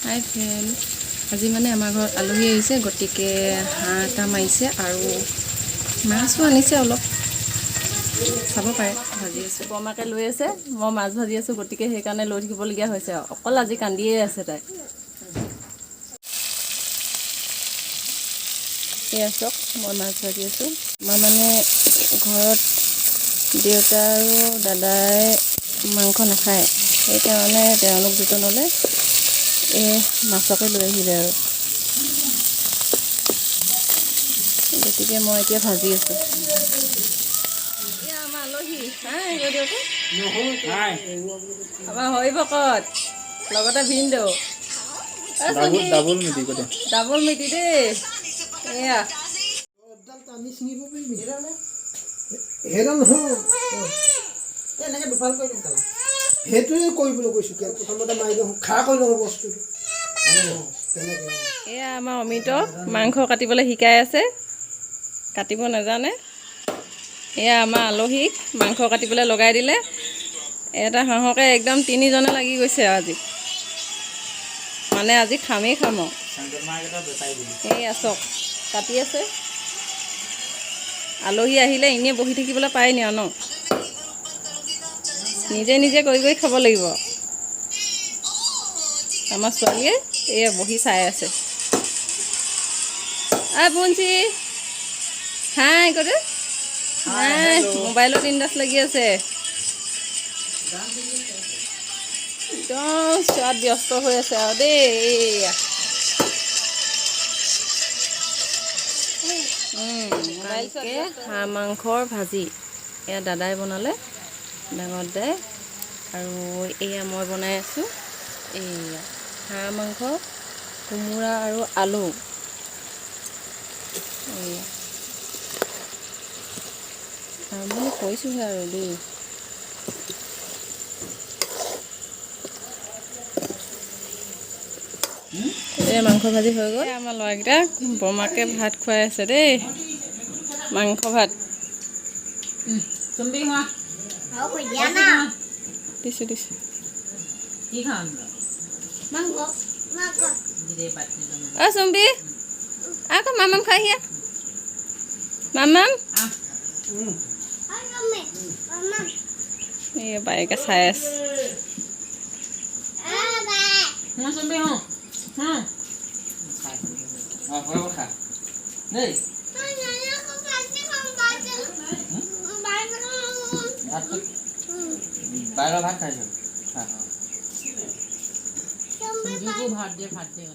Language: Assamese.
হাই ফ্ৰেণ্ড, আজি মানে আমাৰ ঘৰত আলহী আহিছে, গতিকে হাঁহ এটা মাৰিছে আৰু মাছো আনিছে অলপ, চাব পাৰে। ভাজি আছোঁ, বৰমাকে লৈ আছে, মই মাছ ভাজি আছোঁ, গতিকে সেইকাৰণে লৈ থাকিবলগীয়া হৈছে আৰু। অকল আজি কান্দিয়ে আছে তাই। এয়া চাওক, মই মাছ ভাজি আছোঁ। আমাৰ মানে ঘৰত দেউতা আৰু দাদাই মাংস নাখায়, সেইকাৰণে তেওঁলোক দুজনলৈ এই মাছকে লৈ আহিলে আৰু। গতিকে মই এতিয়া ভাজি আছোঁ। এয়া আমাৰ আলহী। হাই দেউতা, আমাৰ হৰিভকত, লগতে ভিনদেউ। ডাবল মিটি দেই। এয়া সেইটোৱে কৰিবলৈ কৈছোঁ, প্ৰথমতে মাৰি লওঁ, খাৰ কৰি লওঁ বস্তুটো। এয়া আমাৰ অমিত মাংস কাটিবলৈ শিকাই আছে, কাটিব নাজানে। এয়া আমাৰ আলহীক মাংস কাটিবলৈ লগাই দিলে। এটা হাঁহকে একদম তিনিজনে লাগি গৈছে আজি, মানে আজি খামেই খাম আৰু। এয়া চক কাটি আছে। আলহী আহিলে এনেই বহি থাকিবলৈ পায় নি আৰু ন, নিজে নিজে কৰি কৰি খাব লাগিব। আমাৰ ছোৱালীয়ে এয়া বহি চাই আছে। বুঞ্চি হাই কতে, হাই, মোবাইলত ইণ্টাৰেষ্ট লাগি আছে, একদম চোৱাত ব্যস্ত হৈ আছে আৰু দেই। এইয়া মোবাইলকে হাঁহ মাংসৰ ভাজি এয়া দাদাই বনালে, ডাঙৰ দাই, আৰু এয়া মই বনাই আছোঁ। এইয়া হাঁহ মাংস, কোমোৰা আৰু আলু। এইয়া আৰম্ভণি কৰিছোঁহে আৰু দেই। এই মাংস ভাজি হৈ গ'ল। আমাৰ ল'ৰাকেইটা বৰমাকে ভাত খুৱাই আছে দেই, মাংস ভাত দিছোঁ দিছোঁ। অ' চুম্বি, আকৌ মামাম খাই হিয়া, মামাম। এই বায়েকে চাই আছে। ভাত দিয়ে, ভাত দিয়ে।